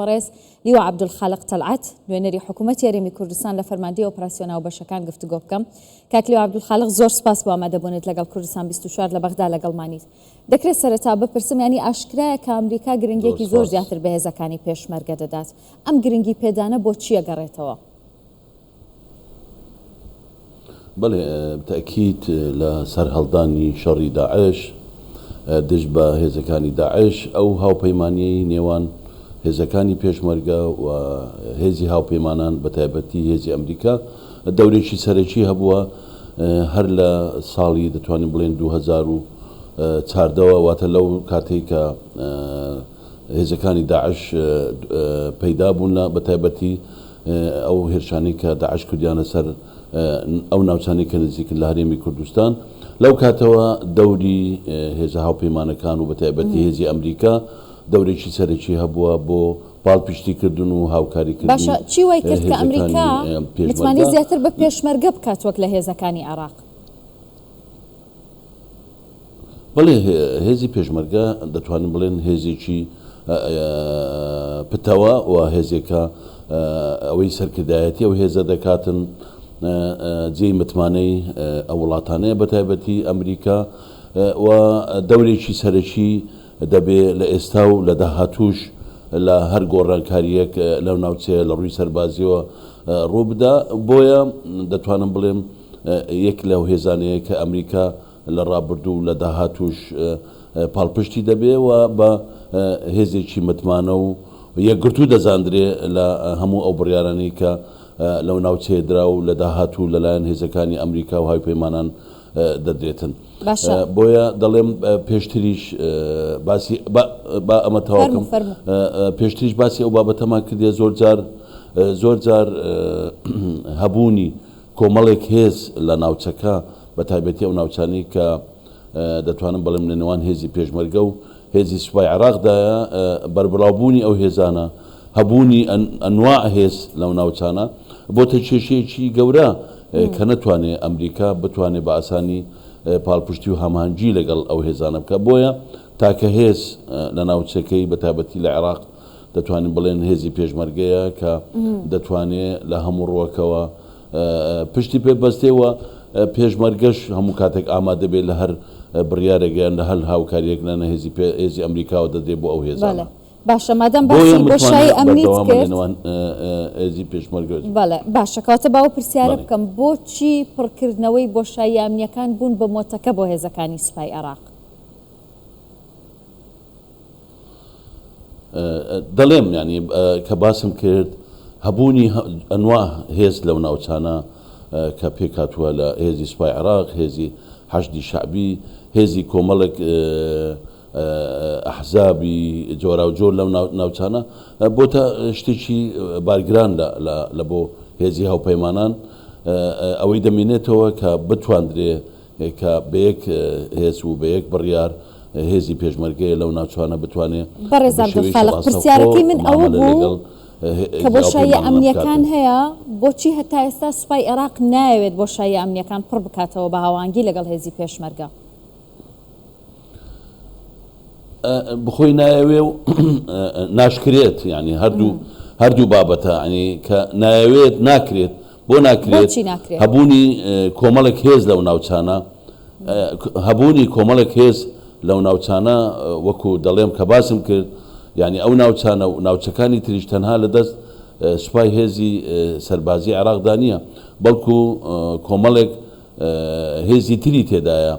بەڕێز لیوا عەبدولخالق تەلعەت، نوێنەری حکوومەتی هەرێمی کوردستان لە فەرماندەی ئۆپراسیۆنە هاوبەشەکان گفتوگۆ بکەم. کاک لیوا عەبدولخالق زۆر سپاس بۆ ئامادەبوونت لەگەڵ کوردستان 24 لە بەغدا لەگەڵمانیت. دەکرێت سەرەتا بپرسم یانی ئاشکرایە کە ئەمریکا زۆر گرنگییەکی زۆر سپاس. زیاتر بە هێزەکانی پێشمەرگە دەدات. ئەم گرنگی پێدانە بۆ چی ئەگەڕێتەوە؟ بەڵێ تەئکید لە سەرهەڵدانی شەڕی داعش دژ بە هێزەکانی داعش ئەو هاوپەیمانیەی نێوان هێزەکانی پێشمەرگە و هێزی هاوپەیمانان بە تایبەتی هێزی ئەمریکا دەورێکی سەرەکی هەبووە هەر لە ساڵی دەتوانین بڵێن 2014 واتە لەو کاتێک کە هێزەکانی داعش پەیدا بوون لە بەتایبەتی ئەو هێرشانەی کە داعش کردیانە سەر ئەو ناوچانەی کە نزیکن لە هەرێمی کوردستان، لەو کاتەوە دەوری هێزە هاوپەیمانەکان و بەتایبەتی هێزی ئەمریکا دەورێکی سەرەکی هەبووە بۆ پاڵپشتیکردن و هاوکاریکردنی باشە چی وای کرد کە هێزەکانی ئەمریکا متمانەی پێشمەرگە. زیاتر بە پێشمەرگە بکات وەک لە هێزەکانی عێراق؟ بەڵێ هێزی پێشمەرگە دەتوانین بڵێن هێزێکی پتەوە و هێزێکە ئەوەی سەرکردایەتی ئەو هێزە دەکاتن جێی متمانەی ئەو وڵاتانەیە بەتایبەتی ئەمریکا و دەورێکی سەرەکی دەبێ لە ئێستا و لە داهاتووش لە هەر گۆڕانکارییەک لەو ناوچەیە لە ڕووی سەربازیەوە ڕووبدا بۆیە دەتوانم بڵێم یەک لەو هێزانەیە کە ئەمریکا لە ڕابردوو و لە داهاتووش پاڵپشتی دەبێ و بە هێزێکی متمانە و یەکگرتوو دەزاندرێ لە هەموو ئەو بڕیارانەی کە لەو ناوچەیە درا و لە داهاتوو لەلایەن هێزەکانی ئەمریکا و هاوپەیمانان دەدرێتن. باشە. بۆیە دەڵێم پێشتریش باسی با با ئەمە تەواو فەرموو کەم فەرموو. پێشتریش باسی ئەو بابەتەمان کردیە زۆر جار زۆر جار هەبوونی کۆمەڵێک هێز لە ناوچەکە بە تایبەتی ئەو ناوچانەی کە دەتوانم بڵێم لە نێوان هێزی پێشمەرگە و هێزی سوپای عێراقدایە، بەربڵاوبوونی ئەو هێزانە، هەبوونی ئەنواع هێز لەو ناوچانە بۆتە کێشەیەکی گەورە کە نەتوانێ ئەمریکا بتوانێ بە ئاسانی پاڵپشتی و هەماهەنگی لەگەڵ ئەو هێزانە بکات. بۆیە تاکە هێز لە ناوچەکەی بە تایبەتی لە عێراق دەتوانین بڵێن هێزی پێشمەرگەیە کە دەتوانێ لە هەموو ڕووەکەوە پشتی پێ بەستێ و پێشمەرگەش هەموو کاتێک ئامادە بێ لە هەر بڕیارێک یان لە هەر هاوکارییەک لەلایەن هێزی پێ هێزی ئەمریکاوە دەدرێ بۆ ئەو هێزانە. بەڵێ باشە مادام بۆیە باسی متمانە بۆشایی ئەمنیت بەردەوامە لە کرد. نێوان هێزی پێشمەرگە. بەڵێ باشە کەواتە با ئەو پرسیارە بەڵێ. بکەم بۆچی پڕکردنەوەی بۆشاییە ئەمنییەکان بوون بە مۆتەکە بۆ هێزەکانی سوپای عێراق؟ دەڵێم یانی کە باسم کرد هەبوونی ئەنوا هێز لەو ناوچانە کە پێکهاتووە لە هێزی سوپای عێراق، هێزی حەشدی شەعبی، هێزی کۆمەڵێک ئەحزابی جۆراوجۆر لەو ناوچانە بۆتە شتێکی بارگران لە بۆ هێزی هاوپەیمانان ئەوەی دەمێنێتەوە کە بتواندرێ کە بە یەک هێز و بە یەک بڕیار هێزی پێشمەرگەیە لەو ناوچانە بتوانێ بەڕێز بە شێوەیەکی عەبدولخالق ڕاستەوخۆ پرسیارەکەی من ئەوە مامەلە بوو لەگەڵ کە هێزی بۆشاییە هاوپەیمانان ئەمنییەکان بکاتن. هەیە، بۆچی هەتا ئێستا سوپای عێراق نایەوێت بۆشاییە ئەمنییەکان پڕ بکاتەوە بە هاوئاهەنگی لەگەڵ هێزی پێشمەرگە؟ بخۆی نایەوێ و ناشکرێت یانی هەردوو هەردوو بابەتە ینی کە نایەوێت ناکرێت بۆ ناکرێت بۆچی ناکرێت؟ هەبوونی کۆمەڵێک هێز لەو ناوچانە هەبوونی کۆمەڵێک هێز لەو ناوچانە وەکو دەڵێم کە باسم کرد یعنی ئەو ناوچانە و ناوچەکانی تریش تەنها لە دەست سوپای هێزی سەربازی عێراقدا نییە بەڵکو کۆمەڵێک هێزی تری تێدایە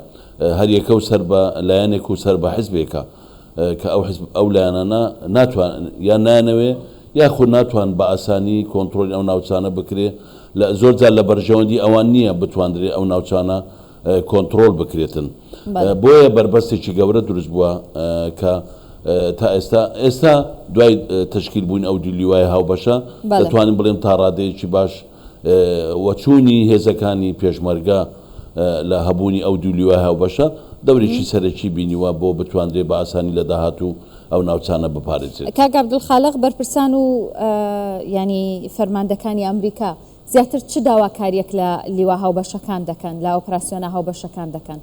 هەریەکەو سەر بە لایەنێک و سەر بە حزبێکە کە ئەو حزب ئەو لایەنانە ناتوان یان نایانەوێ یاخود ناتوان بە ئاسانی کۆنترۆلی ئەو ناوچانە بکرێ لە زۆر جار لە بەرژەوەندی ئەوان نییە بتواندرێ ئەو ناوچانە کۆنترۆل بکرێتن بۆیە بەربەستێکی گەورە دروست بووە کە تا ئێستا ئێستا دوای تەشکیل بوون ئەو دوو لیوای هاوبەشە دەتوانین بڵێم تا ڕادەیەکی باش وەچوونی هێزەکانی پێشمەرگە لە هەبوونی ئەو دوو لیوای هاوبەشە دەورێکی سەرەکی بینیوە بۆ بتواندرێ بە ئاسانی لە داهاتوو ئەو ناوچانە بپارێزرێت. کاک عەبدولخالق بەرپرسان و یانی فەرماندەکانی ئەمریکا زیاتر چ داواکاریەک لە لیوا هاوبەشەکان دەکەن، لە ئۆپراسیۆنە هاوبەشەکان دەکەن؟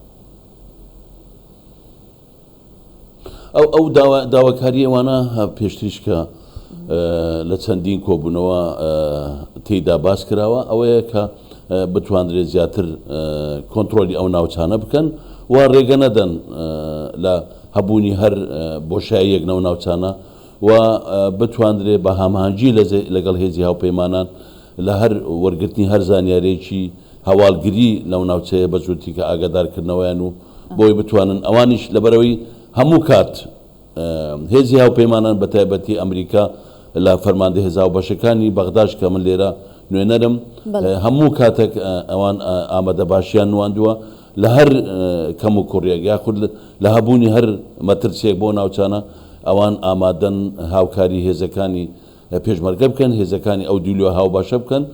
ئەو ئەو داوا داواکارییە وانە پێشتریش کە لە چەندین کۆبوونەوە تێیدا باس کراوە ئەوەیە کە بتواندرێت زیاتر کۆنترۆلی ئەو ناوچانە بکەن و ڕێگە نەدەن لە هەبوونی هەر بۆشاییەک لەو ناوچانە و بتواندرێ بە هاماهەنگی لەگەڵ هێزی هاوپەیمانان لە هەر وەرگرتنی هەر زانیارێکی هەواڵگری لەو ناوچەیە بە زووتری کە ئاگادارکردنەوەیان و بۆی بتوانن ئەوانیش لەبەرئەوەی هەموو کات هێزی هاوپەیمانان بە تایبەتی ئەمریکا لە فەرماندە هێزە هاوبەشەکانی بەغداش کە من لێرە نوێنەرم هەموو کاتێک ئەوان ئامادەباشیان نواندووە لە هەر کەم و کوڕیەک یاخود لە هەبوونی هەر مەترسیەک بۆ ناوچانە ئەوان ئامادەن هاوکاری هێزەکانی پێشمەرگە بکەن هێزەکانی ئەو دیلوە هاوبەشە بکەن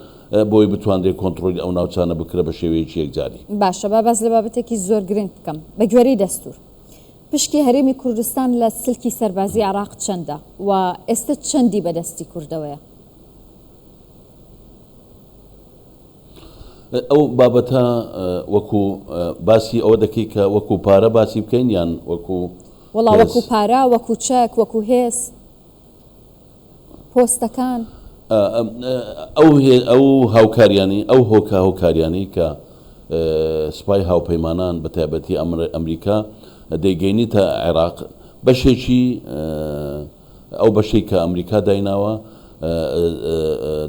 بۆی بتواندرێت کۆنتڕۆلی ئەو ناوچانە بکرێت بە شێوەیەکی یەکجاری. باشە با باس لە بابەتێکی زۆر گرنگ بکەم بە گوێرەی دەستور پشکی هەرێمی کوردستان لە سلکی سەربازی عێراق چەندە و ئێستە چەندی بە دەستی کوردەوەیە؟ ئەو بابەتە وەکو باسی ئەوە دەکەی کە وەکو پارە باسی بکەین یان وەکو وەڵا وەکو پارە وەکو چەک وەکو هێز پۆستەکان. ئەو ئەو هاوکاریانەی ئەو هۆکا هۆکاریانەی کە سوپای هاوپەیمانان بە تایبەتی ئەمریکا دەیگەینیتە عێراق بەشێکی ئەو بەشەی کە ئەمریکا دایناوە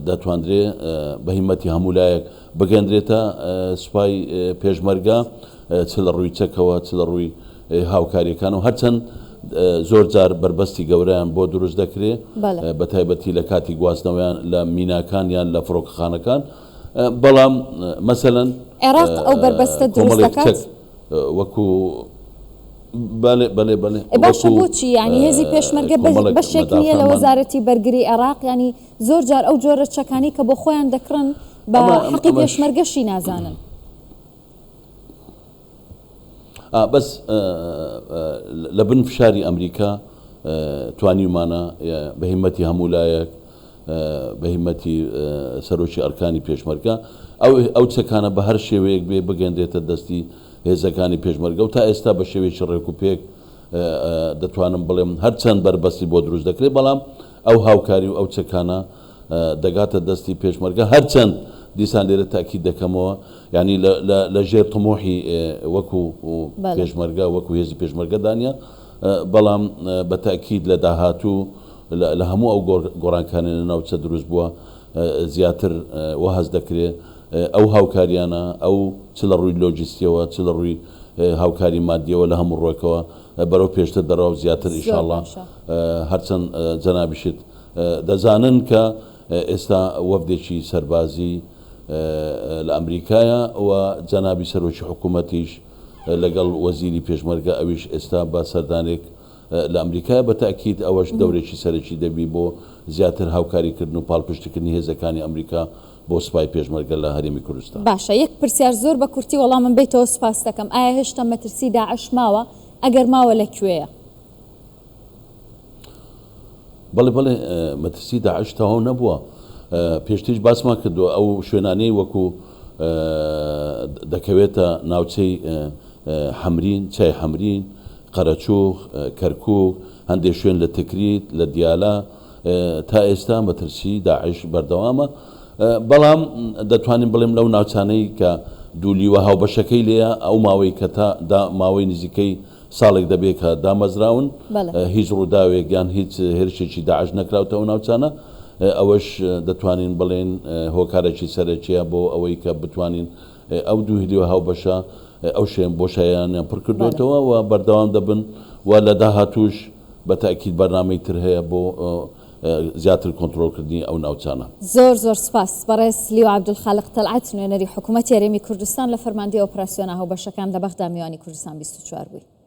دەتواندرێ بە هیمەتی هەموو لایەک بگەندرێتە سوپای پێشمەرگە چ لە ڕووی چەکەوە چ لە ڕووی هاوکاریەکان و هەرچەند زۆر جار بەربەستی گەورەیان بۆ دروست دەکرێ بە تایبەتی لە کاتی گواستنەوەیان لە میناکان یان لە فڕۆکەخانەکان بەڵام مەسەلەن عێراق ئەو بەربەستە دروست دەکات وەکو بەلێ بەلێ بەلێ ئێ باشە بۆچی یانی هێزی پێشمەرگە بەشێک نییە لە وەزارەتی بەرگری عێراق یانی زۆر جار ئەو جۆرە چەکانی کە بۆ خۆیان دەکڕن بە حەقی پێشمەرگەشی نازانن. بەس لە بن فشاری ئەمریکا توانیومانە بە هیمەتی هەموو لایەک بە هیمەتی سەرۆکی ئەرکانی پێشمەرگە ئەو ئەو چەکانە بە هەر شێوەیەک بێ بگەندرێتە دەستی هێزەکانی پێشمەرگە و تا ئێستا بە شێوەیەکی ڕێک و پێک دەتوانم بڵێم هەرچەند بەربەستی بۆ دروست دەکرێت بەڵام ئەو هاوکاری و ئەو چەکانە دەگاتە دەستی پێشمەرگە هەرچەند دیسان لێرە تاکید دەکەمەوە یعنی لە ژێر تموحی وەکو پێشمەرگە وەکو هێزی پێشمەرگە دانە بەڵام بە تاکید لە داهاتوو لە هەموو ئەو گۆڕانکانە لە ناوچە دروست بووە زیاتر وەهەست دەکرێ ئەو هاوکاریانە ئەو چ لە ڕووی لۆجیستیەوە چ لە ڕووی هاوکاری مادیەوە لە هەموو ڕووێکەوە بەرەو پێشتر دەڕوا و زیاتر ئیشاڵڵا هەرچەند جەنابیشت دەزانن کە ئێستا وەفدێکی سەربازی لە ئەمریکایە و جەنابی سەرۆکی حکوومەتیش لەگەڵ وەزیری پێشمەرگە ئەویش ئێستا بە سەردانێک لە ئەمریکایە بە تەئکید ئەوەش دەورێکی سەرەکی دەبی بۆ زیاتر هاوکاری کردن و پاڵپشتی کردنی هێزەکانی ئەمریکا بۆ سوپای پێشمەرگە لە هەرێمی کوردستان. باشە یەک پرسیار زۆر بە کورتی وەڵامم بەیتەوە سوپاست دەکەم ئایا هێشتا مەترسی داعش ماوە ئەگەر ماوە لە کوێیە؟ بەڵێ بەڵێ مەترسی داعش تەواو نەبووە پێشتریش باسمان کردووە ئەو شوێنانەی وەکو دەکەوێتە ناوچەی حەمرین چای حەمرین قەرەچوغ، کەرکوک، هەندێک شوێن لە تکریت، لە دیالە، تا ئێستا مەترسی داعش بەردەوامە، بەڵام دەتوانین بڵێم لەو ناوچانەی کە دوو لیوە هاوبەشەکەی لێیە ئەو ماوەی کە تا دا ماوەی نزیکەی ساڵێک دەبێت کە دامەزراون هیچ ڕووداوێک یان هیچ هێرشێکی داعش نەکراوتە ئەو ناوچانە، ئەوەش دەتوانین بڵێین هۆکارێکی سەرەکیە بۆ ئەوەی کە بتوانین ئەو دوو هیلیۆ هاوبەشە ئەو شوێن بۆشاییانەیان پڕ کردۆتەوە و بەردەوام دەبن و لە داهاتووش بە تەئکید بەرنامەی تر هەیە بۆ زیاتر کۆنترۆڵکردنی ئەو ناوچانە. زۆر زۆر سوپاس بەڕێز لیوا عەبدولخالق تەلعەت نوێنەری حکوومەتی هەرێمی کوردستان لە فەرماندەی ئۆپراسیۆنە هاوبەشەکان لە بەغدا میوانی کوردستان 24 بووی.